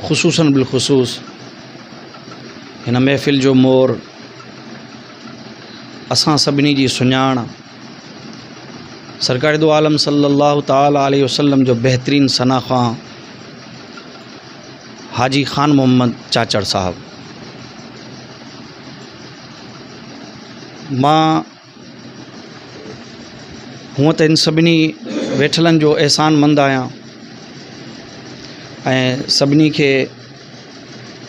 خصوصاً بالخصوص هن محفل جو مور اسان سڀني جي سڃاڻ سرڪار دو عالم صلي الله تعالٰي عليه وسلم جو بهترين ثنا خوان حاجي خان محمد چاچڙ صاحب مان هونء ته هن سڀني ويٺلن جو احسان مند آهيان ۽ سڀني کي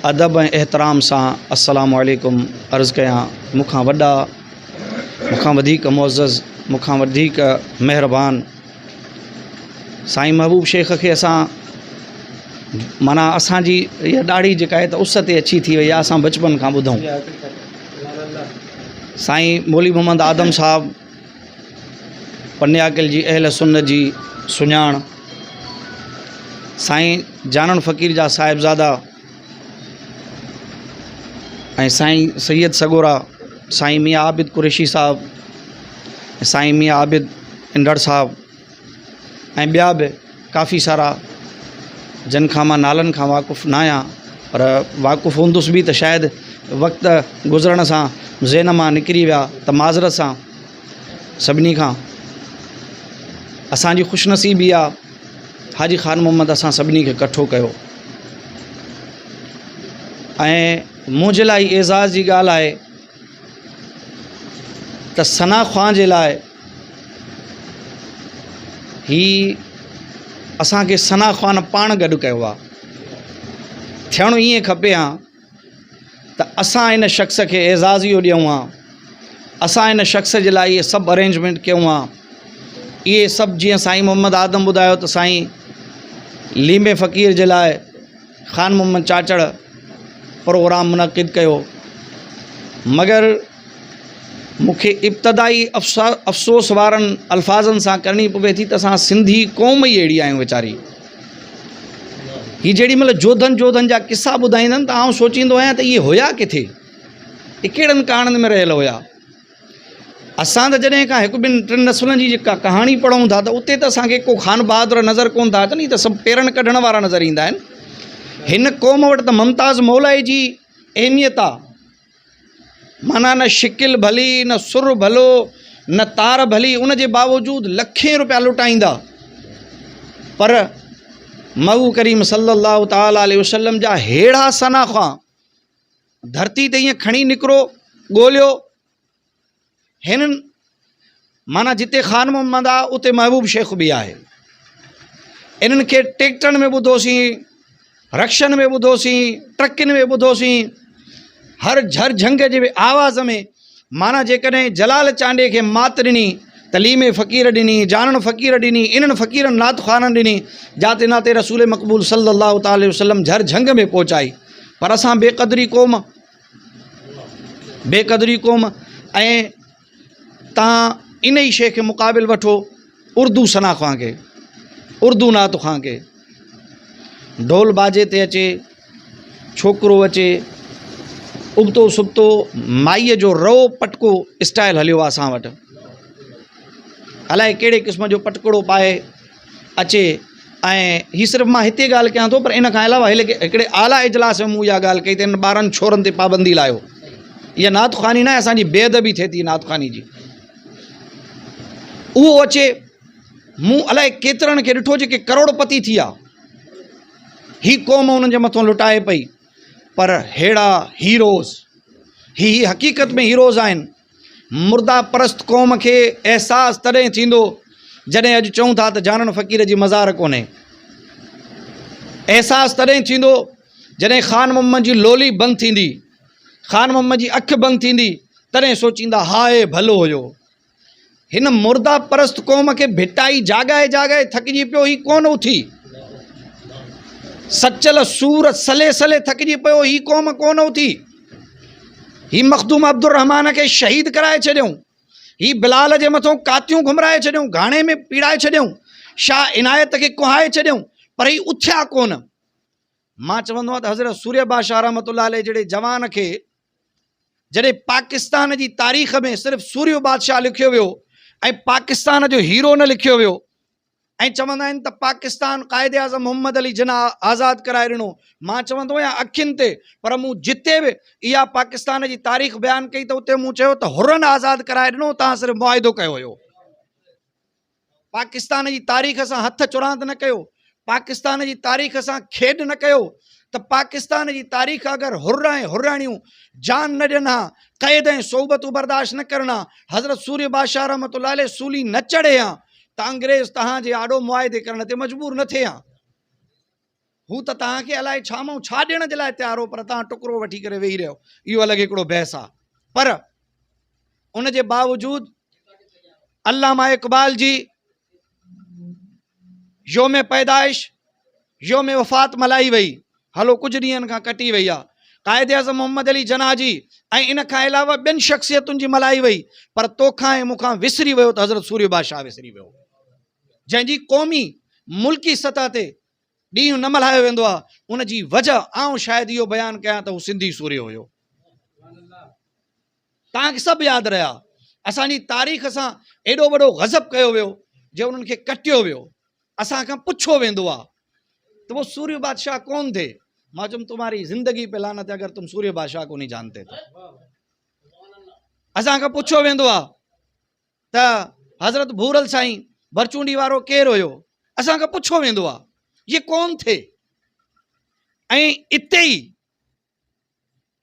ادب ۽ احترام سان السلام عليڪم عرض ڪيان مون کان وڏا مون کان وڌيڪ معزز مون کان وڌيڪ مهربان سائين محبوب شيخ کي اسان معنيٰ اسانجي اها ڏاڙهي جيڪا آهي ته اس تي اڇي ٿي وئي آهي اسان بچپن کان ٻڌون سائين مولوي محمد آدم صاحب پنياڪل جي اهل سنت جي سڃاڻ سائين جانڻ فقير جا صاحبزادا ۽ سائين سيد سڳورا سائين ميان عابد قريشي صاحب سائين ميان عابد انڍڙ صاحب ۽ ٻيا به ڪافي سارا جن کان مان نالن کان واقف نه آهيان پر واقف هوندس به ته شايد وقت گذرڻ سان ذهن مان نڪري ويا ته معذرت سان سڀني کان اسانجي خوش نصيبي آهي حاجي خان محمد اسان سڀني کي ڪٺو ڪيو ۽ منهنجي لاء اعزاز جي ڳالهه آهي ته ثنا خوان جي لاء هي اسان کي ثنا خوان پاڻ گڏ ڪيو آهي ٿيڻ ائين کپي ها ته اسان ان شخص کي اعزاز اهو ڏيون ها اسان ان شخص جي لاء اهي سڀ ارينجمينٽ ڪيون ها اهي سڀ جيئن سائين محمد آدم ٻڌايو ته سائين ليمي فقير جي لاء خان محمد چاچڙ پروگرام منعقد ڪيو مگر مون کي ابتدائي افسوس وارن الفاظن سان ڪرڻي پوي ٿي ته اسان سنڌي قوم ئي اهڙي آهيون ويچاري هي جيڏي مهل جوڌن جوڌن جا قصا ٻڌائيندا آهن ته آئون سوچيندو آهيان ته اهي هيا ڪٿي اهي ڪهڙن ڪاڻن ۾ رهيل هيا اسان ته جڏهن کان هڪ ٻن ٽن نسلن جي جيڪا ڪهاڻي پڙهون ٿا ته اتي ته اسان کي ڪو خان بهادر نظر ڪونه ٿا اچن هي ته سڀ پيرن ڪڍڻ وارا نظر ايندا آهن هن قوم وٽ ته ممتاز مولائي جي اهميت آ معنيٰ نه شڪل ڀلي نه سر ڀلو نه تار ڀلي ان جي باوجود لکين روپيا لٽائيندا پر محبوب ڪريم صلي الله تعالٰي عليه وسلم جا ههڙا ثنا خوان ڌرتي تي ائين کڻي نڪرو ڳوليو هنن معنيٰ جتي خان محمد آ اتي محبوب شيخ به آهي انهن کي ٽيڪٽرن ۾ ٻڌوسين رڪشن ۾ ٻڌوسين ٽرڪن ۾ ٻڌوسين هر جھر جھنگ جي آواز ۾ معنيٰ جيڪڏهن جلال چانڊيي کي مات ڏني ته ليمي فقير ڏني، جانڻ فقير ڏني، انهن فقيرن نعت خوانن ڏني، جاتي نعت رسول مقبول صلي الله تعالٰي عليه وسلم جھر جھنگ ۾ پهچائي. پر اسان بي قدري قوم، بي قدري قوم ۽ تان انهي شيء کي مقابل وٺو اردو ثنا خوان کي، اردو نعت خوان کي. ڍول باجي تي اچي، ڇوڪرو اچي، ابتو سبتو مائيء جو رئو پٽڪو اسٽائل هليو آهي اسان وٽ. الائي ڪهڙي قسم جو پٽڪڙو پائي اچي ۽ هي صرف مان هتي ڳالهه ڪيان ٿو پر ان کان علاوه هڪڙي اعليٰ اجلاس ۾ مون اها ڳالهه ڪئي ته انهن ٻارن ڇورن تي پابندي لايو. اها نعت خواني ناهي اسان جي بي ادبي ٿئي ٿي نعت خواني جي. اهو اچي مون الائي ڪيترن کي ڏٺو جيڪي ڪروڙپتي ٿي ويا. هي قوم انهن جي مٿان لٽائي پئي پر ههڙا هيروز هي حقيقت ۾ هيروز آهن مرده پرست قوم کي احساس تڏهن ٿيندو جڏهن اڄ چئون ٿا ته جانڻ فقير جي مزار ڪونهي احساس تڏهن ٿيندو جڏهن خان محمد جي لولي بند ٿيندي خان محمد جي اک بند ٿيندي تڏهن سوچيندا هاء ڀلو هيو هن مرده پرست قوم کي ڀٽائي جاڳائي جاڳائي ٿڪجي پيو هي ڪونه اٿي. سچل سور سلي سلي ٿڪجي پيو هي قوم ڪونه اٿي. هي مخدوم عبدالرحمان کي شهيد ڪرائي ڇڏيائون. هي بلال جي مٿون ڪاتيون گهمرائي ڇڏيائون، گهاڻي ۾ پيڙائي ڇڏيائون. شاهه عنايت کي ڪهائي ڇڏيائون، پر هي اٿيا ڪونه. مان چوندو آهيان ته حضرت سورهيه بادشاهه رحمة الله عليه جهڙي جوان کي جڏهن پاڪستان جي تاريخ ۾ صرف سورهيه بادشاهه لکيو ويو ۽ پاڪستان جو هيرو نه لکيو ويو ۽ چوندا آهن ته پاڪستان قائد اعظم محمد علي جناح آزاد ڪرائي ڏنو. مان چوندو آهيان اکين تي، پر مون جتي به اها پاڪستان جي تاريخ بيان ڪئي ته اتي مون چيو ته حرن آزاد ڪرائي ڏنو، توهان صرف معاهدو ڪيو هيو. پاڪستان جي تاريخ سان هٿ چراند نه ڪيو، پاڪستان جي تاريخ سان کيڏ نه ڪيو ته پاڪستان جي تاريخ اگر حر ۽ حراڻيون جان نه ڏين ها، قيد ۽ صعوبتون برداشت نه ڪرن ها، حضرت سورهيه بادشاهه رحمة الله عليه سولي نه چڙهي ها ته انگريز توهان جي آڏو معاهدي ڪرڻ تي مجبور نه ٿئي ها. هو ته توهان کي الائي ڇا مان ڇا ڏيڻ جي لاء تيار هو پر توهان ٽڪرو وٺي ڪري ويهي رهيو. اهو الڳ هڪڙو بحث آهي. پر ان جي باوجود علامه اقبال جي يوم پيدائش يوم وفات ملهائي وئي. هلو ڪجهه ڏينهن کان ڪٽي وئي آ. قائد اعظم محمد علي جناح جي ۽ ان کان علاوه ٻين شخصيتن جي ملهائي وئي پر توکان ۽ مون کان وسري ويو ته حضرت سورهيه بادشاهه وسري ويو جنهن جي قومي ملڪي سطح تي ڏينهن نه ملهايو ويندو آ ان جي وجه آئون شايد اهو بيان ڪيان ته هو سنڌي سورهيه هيو. توهان کي سڀ ياد رهيا. اسان جي تاريخ سان ايڏو وڏو غضب ڪيو ويو جو انهن کي ڪٽيو ويو. اسان کان پڇيو ويندو آ ته وہ سوريو بادشاهه ڪون ٿي؟ مان چيم تمهاري زندگي پي لعنت هي اگر تم سوريو بادشاهه کو نهين جانتي تو. اسان کان پڇيو ويندو آ ته حضرت ڀورل سائين ڀرچونڊي وارو ڪير هيو؟ اسان کان پڇيو ويندو آ یہ ڪون ٿي؟ ۽ اتي ئي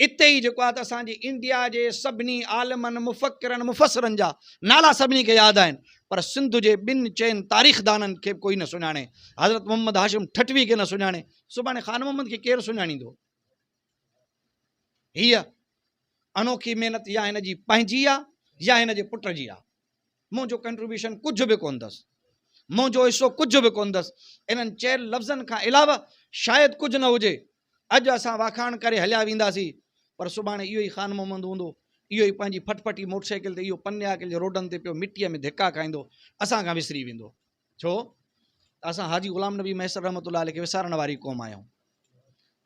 اتي ئي جيڪو آهي ته اسان جي انڊيا جي سڀني عالمن، مفڪرن، مفسرن جا نالا سڀني کي ياد آهن پر سنڌ جي ٻن چئن تاريخدانن کي به ڪوئي نه سڃاڻي. حضرت محمد هاشم ٺٽوي کي نه سڃاڻي، سڀاڻي خان محمد کي ڪير سڃاڻيندو؟ هيء انوکي محنت يا هن جي پنهنجي آ يا هن جي پٽ جي آ. منهنجو ڪنٽريبيوشن ڪجهه به ڪونه اٿس، منهنجو حصو ڪجهه به ڪونه اٿس. انهن چيل لفظن کان علاوه شايد ڪجهه نه هجي. اڄ اسان واکاڻ ڪري هليا وينداسين پر سڀاڻي اهو ئي خان محمد هوندو، اهو ئي پنهنجي ڦٽڦٽي موٽر سائيڪل تي اهو پنياڪل جي روڊن تي پيو مٽيء ۾ ڌڪا کائيندو اسان کان وسري ويندو. ڇو ته اسان حاجي غلام نبي مهيسر رحمة الله عليه کي وسارڻ واري قوم آهيون.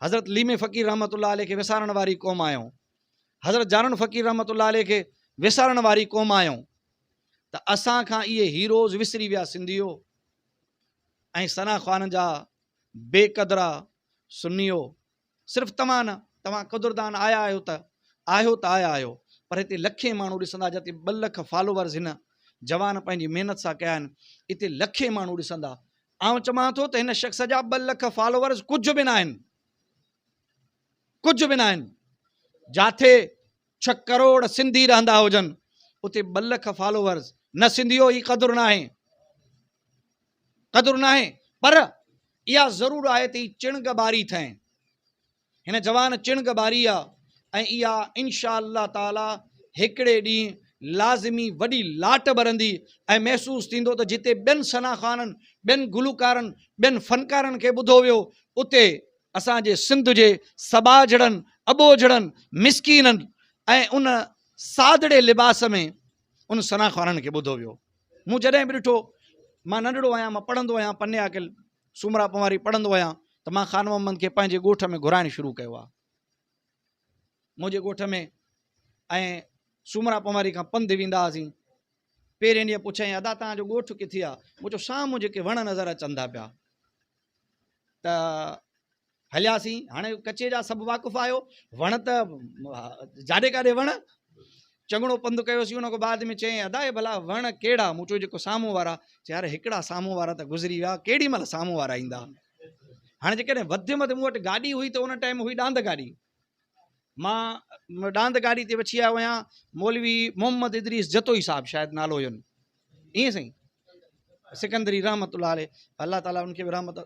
حضرت ليمي فقير رحمة الله عليه کي وسارڻ واري قوم آهيون. حضرت جانڻ فقير رحمة الله عليه کي وسارڻ واري قوم آهيون ته اسان کان اهي هيروز وسري ويا سنڌيو ۽ ثنا خوانن جا بي قدرا سنيو صرف توهان نه توهان قدردان آيا آهيو ته آهيو ته آيا آهيو پر هتي لکين ماڻهو ڏسندا جتي ٻه لک فالوورز هن جوان پنهنجي محنت سان ڪيا آهن اتي لکين ماڻهو ڏسندا آئون چوان ٿو ته هن شخص جا ٻه لک فالوورز ڪجهه به ناهن ڪجهه به ناهن. جاٿي ڇهه ڪروڙ سنڌي رهندا هجن اتي ٻه لک فالوورز نه سنڌيو هي قدر ناهي قدر ناهي پر اها ضرور آهي ته هي چڻگ ٻاري ٿئين هن جوان چڻگ ٻاري آ ۽ اها انشاء الله تعالي هڪڙي ڏينهن لازمي وڏي لاٽ ٻرندي ۽ محسوس ٿيندو ته جتي ٻين ثناخوانن ٻين گلوڪارن ٻين فنڪارن کي ٻڌو ويو اتي اسان جي سنڌ جي سٻاجهڙن، اٻوجهڙن، مسڪينن ۽ ان سادڙي لباس ۾ ان ثنا خوانن کي ٻڌو ويو. مون جڏهن به ڏٺو، مان ننڍڙو آهيان، مان پڙهندو آهيان، پني عاقل سومرا پنواري پڙهندو آهيان ته مان خان محمد کي پنهنجي ڳوٺ ۾ گهرائڻ شروع ڪيو آهي. منهنجي ڳوٺ ۾ ۽ سومرا پنواري کان پنڌ ويندا هئاسين. پهرين ڏينهن پڇيائين، ادا توهان جو ڳوٺ ڪٿي آهي؟ مون چيو، سامهون جيڪي وڻ نظر اچن ٿا پيا. ته هلياسين هاڻي ڪچي جا سڀ واقف آهيو وڻ ته جاڏي ڪاڏي وڻ چڱڙو پنڌ ڪيوسين ان کان بعد ۾ چيائين ادا هي ڀلا وڻ ڪهڙا مون چيو جيڪو سامهون وارا چي يار هڪڙا سامهون وارا ته گذري ويا ڪهڙي مهل سامهون وارا ايندا هاڻي جيڪڏهن وڌ ۾ وڌ مون وٽ گاڏي هئي ته ان ٽائيم هئي ڏاند گاڏي مان ڏاند گاڏي تي وٺي آيو آهيان مولوي محمد ادريس جتوئي صاحب شايد نالو هين ائين سائين سڪندري رحمت الله عليه الله تعالي ان کي به رحمت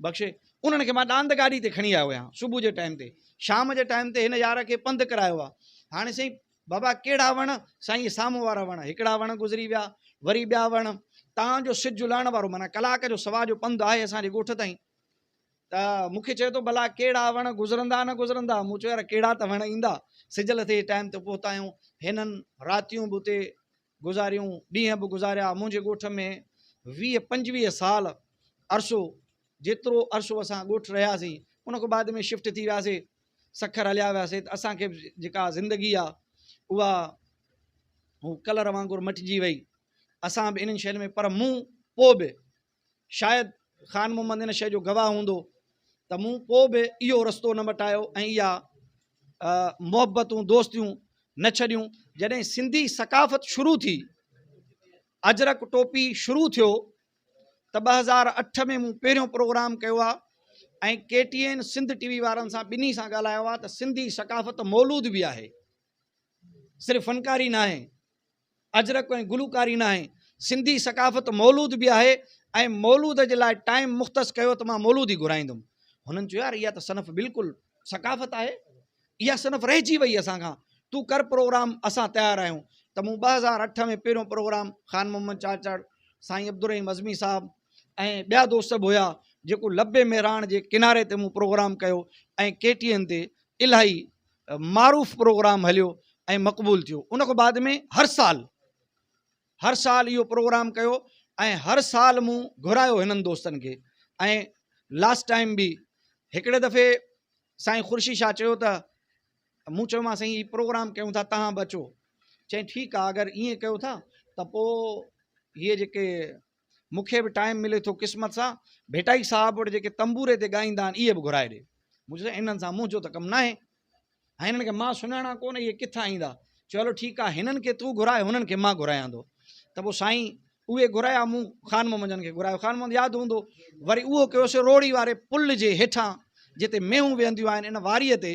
بخشي انهن کي مان ڏاند گاڏي تي کڻي آيو آهيان صبح جي ٽائيم تي شام جي ٽائيم تي هن يار کي پنڌ ڪرايو آهي هاڻي سائين بابا ڪهڙا وڻ سائين سامهون وارا وڻ هڪڙا وڻ گذري ويا وري ٻيا وڻ تان جو سج لهڻ وارو معنيٰ ڪلاڪ جو سوا جو پنڌ آهي اسان جي ڳوٺ تائين ته مون کي چئي ٿو ڀلا ڪهڙا وڻ گذرندا نه گذرندا؟ مون چيو يار ڪهڙا ته وڻ ايندا. سج لٿي جي ٽائيم تي پهتا آهيون. هنن راتيون به اتي گذاريون، ڏينهن به گذاريا. منهنجي ڳوٺ ۾ 20 25 سال عرصو جيترو عرصو اسان ڳوٺ رهياسين ان کان بعد ۾ شفٽ ٿي وياسي سکر هليا وياسي ته اسان کي به جيڪا زندگي آ اها هو ڪلر وانگر مٽجي وئي. اسان به انهن شين ۾ پر مون پوء به. شايد خان محمد ان شيء جو گواهه هوندو ته مون پوء به اهو رستو نه مٽايو ۽ اها محبتون دوستيون نه ڇڏيون. جڏهن سنڌي ثقافت شروع ٿي، اجرڪ ٽوپي شروع ٿيو ته 2008 ۾ مون پهريون پروگرام ڪيو آ ۽ K T N Sindh T V وارن سان ٻنهي سان ڳالهايو آ ته سنڌي ثقافت مولود به آهي، صرف فنڪاري ناهي، اجرڪ ۽ گلوڪاري ناهي، سنڌي ثقافت مولود به آهي ۽ مولود جي لاء ٽائيم مختص ڪيو ته مان مولود ئي گهرائيندم. هنن چيو يار اها ته صنف بلڪل ثقافت آهي، اها صنف رهجي وئي اسان کان، تون ڪر پروگرام اسان تيار آهيون. ته مون 2008 ۾ پهريون پروگرام خان محمد چاچڙ، سائين عبدالرحيم عزمي صاحب ۽ ٻيا دوست به هيا جيڪو لب مهراڻ جي ڪناري تي مون پروگرام ڪيو ۽ ڪي ٽي اين تي الاهي معروف پروگرام هليو ۽ مقبول ٿيو. ان کان بعد ۾ هر سال هر سال اهو پروگرام ڪيو ۽ هر سال مون گهرايو هنن دوستن کي ۽ لاسٽ ٽائيم به هڪڙي دفعي سائين خورشيد شاهه چيو ته مون چيومانس سائين هي پروگرام ڪيون ٿا تهان به اچو. چيائين ٺيڪ آ اگر ائين ڪيو ٿا ته پوء هي جيڪي مون کي به ٽائيم ملي ٿو قسمت سان ڀٽائي صاحب وٽ جيڪي تنبوري تي ڳائيندا آهن اهي به گهرائي ڏي. مون چيو انهن سان منهنجو ته ڪم ناهي ۽ هنن کي مان سڃاڻان ڪونه اهي ڪٿان ايندا. چيو هلو ٺيڪ آهي هنن کي تون گهراء هنن کي مان گهرايان ٿو. ته پوء سائين اهي گهرايا مون خان محمد جن کي گهرايو. خان محمد ياد هوندو وري اهو ڪيوسين روهڙي واري پل جي هيٺان جتي مينهون ويهنديون آهن ان واريء تي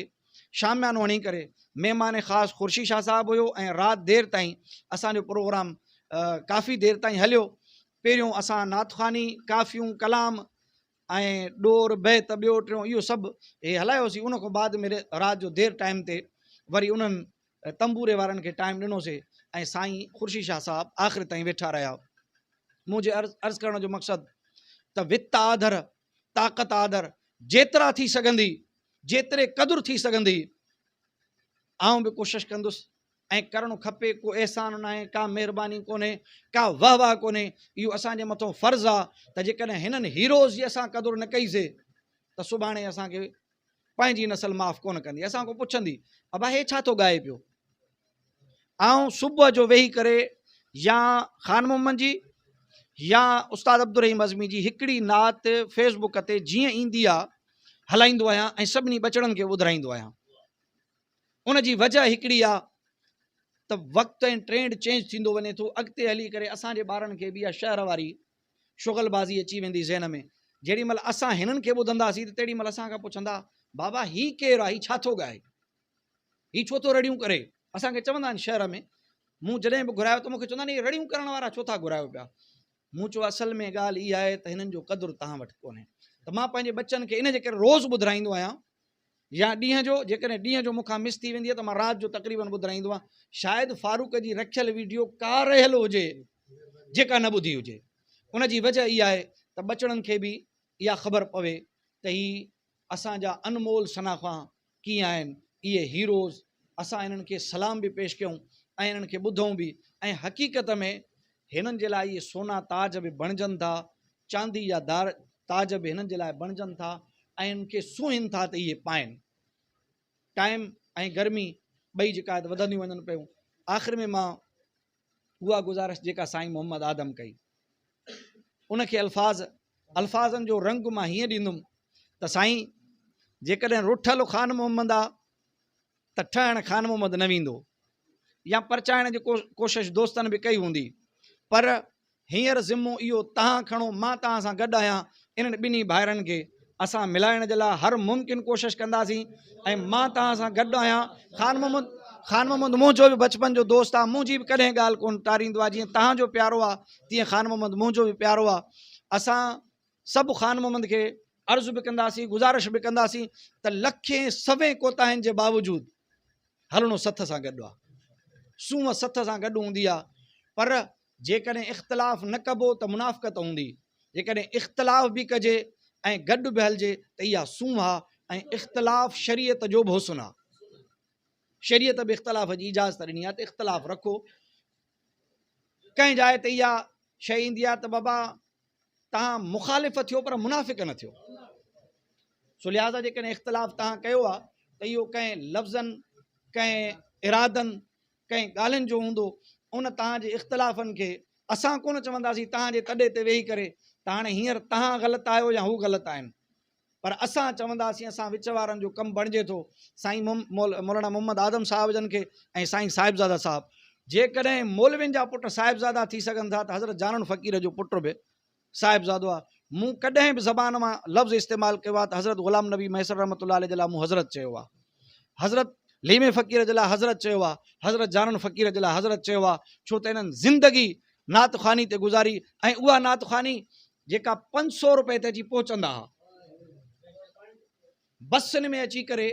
شاميانو هڻي ڪري مهمان خاص خورشيد شاهه صاحب هيو ۽ رات دير تائين اسان جو پروگرام ڪافي دير تائين هليو. پهريون اسان نعت خواني، ڪافيون، ڪلام ۽ ڏور، بيت، ٻيو ٽيون اهو سڀ هي هلايوسين. ان کان بعد ۾ رات جو دير ٽائيم تي وري انهن تنبوري وارن کي ٽائيم ڏنوسين ۽ سائين خورشيد شاهه صاحب آخر تائين ويٺا رهيا. منهنجي عرض ڪرڻ جو مقصد ته وت آڌر، طاقت آڌر جيترا ٿي سگهندي، جيتري قدر ٿي سگهندي آئون به ڪوشش ڪندس ۽ ڪرڻ کپي، ڪو احسان ناهي، ڪا مهرباني ڪونهي، ڪا وهه واهه ڪونهي، اهو اسان جي مٿو فرض آ ته جيڪڏهن هنن هيروز جي اسان قدر نه ڪئي سي ته سڀاڻي اسان کي پنهنجي نسل معاف ڪونه ڪندي، اسان کان پڇندي ابا هي ڇا ٿو ڳائي پيو؟ آئون صبح جو ويهي ڪري يا خان محمد جي يا استاد عبدالرحيم عزمي جي هڪڙي نعت فيس بڪ تي جيئن ايندي آ هلائيندو آهيان ۽ سڀني ٻچڙن کي ٻڌرائيندو آهيان. ان جي وجه هڪڙي آ ته وقت ۽ ٽرينڊ چينج ٿيندو وڃي ٿو، اڳتي هلي ڪري اسان جي ٻارن کي به اها شهر واري شغل بازي اچي ويندي ذهن ۾، جيڏي مهل اسان هنن کي ٻڌنداسين ته تيڏي مهل اسان کان پڇندا بابا هي ڪير آ، هي ڇا ٿو ڳائي، هي ڇو ٿو رڙيون ڪري، اسان کي چوندا آهن شهر ۾ مون جڏهن به گهرايو ته مون کي چوندا آهن هي رڙيون ڪرڻ وارا ڇو ٿا گهرايو پيا، مون چيو اصل ۾ ڳالهه اها آهي ته هنن جو قدر توهان وٽ ڪونهي ته مان پنهنجي ٻچن کي ان جي ڪري روز ٻڌرائيندو آهيان يا ڏينهن جو جيڪڏهن ڏينهن جو مون کان مس ٿي ويندي آهي ته مان رات جو تقريبن ٻڌرائيندو آهيان شايد فاروق جي رکيل ويڊيو ڪا رهيل هجي جيڪا نه ٻڌي هجي ان جي وجه اها آهي ته ٻچڙن کي به اها خبر پوي ته هي اسان جا انمول ثناخوان ڪيئن آهن اهي هيروز اسان انهن کي سلام به پيش ڪيون ۽ انهن کي ٻڌون به ۽ حقيقت ۾ هنن جي لاء اهي سونا تاج به بڻجن ٿا چاندي جا دار تاج به هنن جي لاء بڻجن ٿا ۽ انهن کي سونهين ٿا ته اهي پائن. ٽائيم ۽ گرمي ٻئي جيڪا آهي وڌنديون وڃن پيون. آخر ۾ مان اها گذارش جيڪا سائين محمد آدم ڪئي ان کي الفاظ الفاظن جو رنگ مان هيئن ڏيندم ته سائين جيڪڏهن رٺل خان محمد آ ته ٺهڻ خان محمد نه ويندو يا پرچائڻ جي ڪوشش دوستن به ڪئي هوندي پر هينئر ذمو اهو توهان کڻو، مان توهان سان گڏ آهيان، انهن ٻنهي ڀائرن کي اسان ملائڻ جي لاء هر ممڪن ڪوشش ڪنداسين ۽ مان توهان سان گڏ آهيان. خان محمد خان محمد منهنجو به بچپن جو دوست آهي، منهنجي به ڪڏهن ڳالهه ڪونه ٽاريندو آهي، جيئن توهان جو پيارو آهي تيئن خان محمد منهنجو به پيارو آهي. اسان سڀ خان محمد کي عرض به ڪنداسين، گذارش به ڪنداسين ته لکين سوين ڪوتاهين جي باوجود هلڻو سٿ سان گڏ آهي، سونهن سٿ سان گڏ هوندي آهي پر جيڪڏهن اختلاف نه ڪبو ته منافقت هوندي، جيڪڏهن اختلاف به ڪجي ۽ گڏ به هلجي ته اها سونهن آ ۽ اختلاف شريعت جو به حسن آ. شريعت به اختلاف جي اجازت ڏني آ ته اختلاف رکو. ڪنهن جاء تي اها شيء ايندي آ ته بابا توهان مخالف ٿيو پر منافق نه ٿيو. سو لهٰذا جيڪڏهن اختلاف توهان ڪيو آ ته اهو ڪنهن لفظن، ڪنهن ارادن، ڪنهن ڳالهين جو هوندو، ان توهان جي اختلافن کي اسان ڪونه چونداسين توهان جي تڏي تي ويهي ڪري ته هاڻي هينئر توهان غلط آهيو يا هو غلط آهن. پر اسان چونداسين اسان وچ وارن جو ڪم بڻجي ٿو سائين مولانا محمد آدم صاحب جن کي ۽ سائين صاحبزاده صاحب جيڪڏهن مولوين جا پٽ صاحبزادا ٿي سگهن ٿا ته حضرت جانڻ فقير جو پٽ به صاحبزادو آهي. مون ڪڏهن به زبان مان لفظ استعمال ڪيو آهي ته حضرت غلام نبي مهيسر رحمة الله عليه جي لاء مون حضرت چيو آهي. حضرت ليمي فقير جي لاء حضرت چيو آهي. حضرت جانڻ فقير جي لاء حضرت چيو آهي. ڇو ته انهن زندگي نعت خواني تي گذاري ۽ اها نعت خواني جيڪا 500 روپئي تي اچي پهچندا ها بسن ۾ اچي ڪري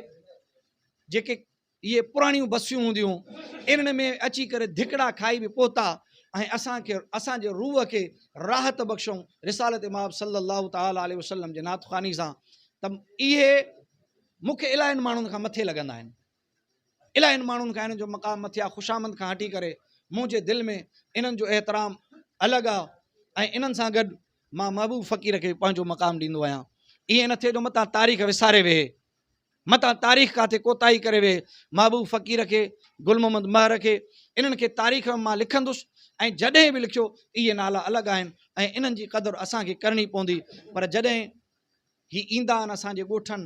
جيڪي اهي پراڻيون بسيون هونديون انهن ۾ اچي ڪري ڌڪڙا کائي به پهتا ۽ اسان کي اسان جي روح کي راحت بخشون رسالت مآب صلي الله تعالٰي عليه وسلم جي نعت خواني سان ته اهي مون کي الاهين ماڻهن کان مٿي لڳندا آهن الاهين ماڻهن کان انهن جو مقام مٿي آهي خوشامند کان هٽي ڪري منهنجي دل ۾ انهن جو احترام الڳ آهي ۽ انهن سان گڏ مان محبوب فقير کي پنهنجو مقام ڏيندو آهيان ائين نه ٿئي جو متان تاريخ وساري ويهي متان تاريخ ڪاٿي ڪوتاهي ڪري ويهي. محبوب فقير کي، گل محمد مهر کي، انهن کي تاريخ ۾ مان لکندس ۽ جڏهن به لکيو اهي نالا الڳ آهن ۽ انهن جي قدر اسان کي ڪرڻي پوندي پر جڏهن هي ايندا آهن اسان جي ڳوٺن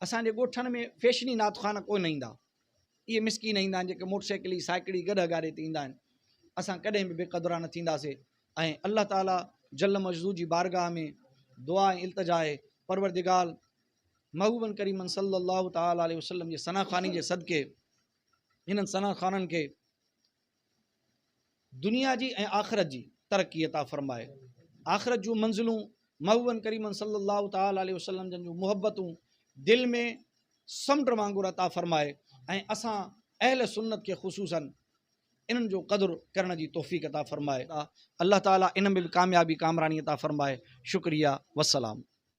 اسان جي ڳوٺن ۾ فيشني نعت خوان ڪو نه ايندا اهي مسڪين ايندا آهن جيڪي موٽر سائيڪلي سائيڪڙي گڏهه گاڏي تي ايندا آهن اسان ڪڏهن به بي قدرا نه ٿينداسي ۽ الله تعالي جل مجدو جي بارگاهه ۾ دعا ۽ التجا آهي پروردگار محبوبن ڪريمن صلّي الله تعالٰي عليه وسلّم جي ثنا خواني جي صدقي انهن ثنا خوانن کي دنيا جي ۽ آخرت جي ترقي عطا فرمائي. آخرت جون منزلون محبوبن ڪريمن صلّي الله تعالٰي عليه وسلّم جن جون محبتون دل ۾ سمنڊ وانگر عطا فرمائي ۽ اسان اهل سنت کي خصوصاً انهن جو قدر ڪرڻ جي توفيق عطا فرمائي. الله تعالٰي ان ۾ به ڪاميابي ڪامراني عطا فرمائي. شڪريه والسلام.